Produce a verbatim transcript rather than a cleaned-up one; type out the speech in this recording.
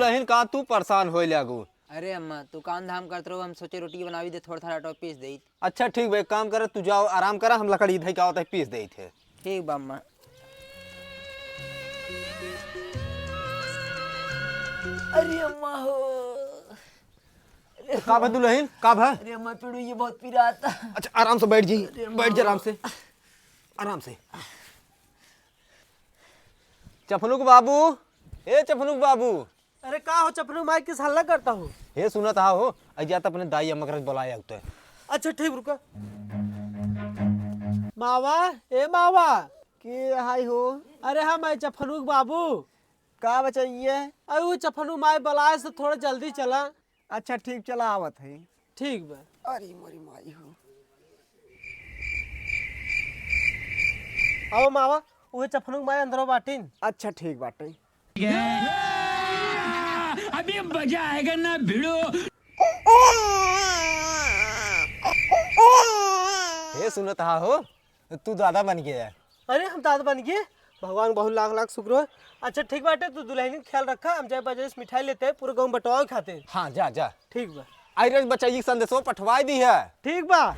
अहिन का तू परेशान होए लागू? अरे अम्मा, तू काम धाम करत रहो, हम सोचे रोटी बनावी दे, थोड़ा थोड़ा आटा पीस देइत। अच्छा ठीक बा, एक काम कर, तू जाओ आराम करा, हम लकड़ी धई के आवत है, पीस देइत है। ठीक बा अम्मा। अरे अम्मा हो। का भा दुलहिन, का भा? अरे अम्मा, पेड़ू ये बहुत पिराता। अच्छा आराम से बैठ जी, अरे अम्मा। बैठ जा आराम से, आराम से। चफनुक बाबू, ए चफनुक बाबू। अरे का हो चफनुक माई, किस हल्ला करता हो? हे सुनत हा हो, अइ जा त अपने दाई अम्मा के बोलाए आउते। अच्छा ठीक, रुका। मावा, ए मावा। के हाय हो? अरे हम अइ चफनुक बाबू। का बचइए? अरे वो चफनुक माई बोलाए से थोड़ा जल्दी चला। अच्छा ठीक, चला आवत है। ठीक बा। अरे मोरी माई हो। आओ मावा, उहे चफनुक माई अंदरो बाटिन। अच्छा ठीक बाटे। अभी मजा आएगा ना भिड़ो। हे सुनत हा हो, तू दादा बन गया। अरे हम दादा बन गए? भगवान बहुत लाख लाख शुक्र हो। अच्छा ठीक बाटे, तू दुलहिन के ख्याल रखा, हम जाए बाजार से मिठाई लेते हैं, पूरे गाँव में बंटवावे खातिर। हाँ जा जा। ठीक बा। आई रज बचइया के संदेशो पठवाई दी है। ठीक बा।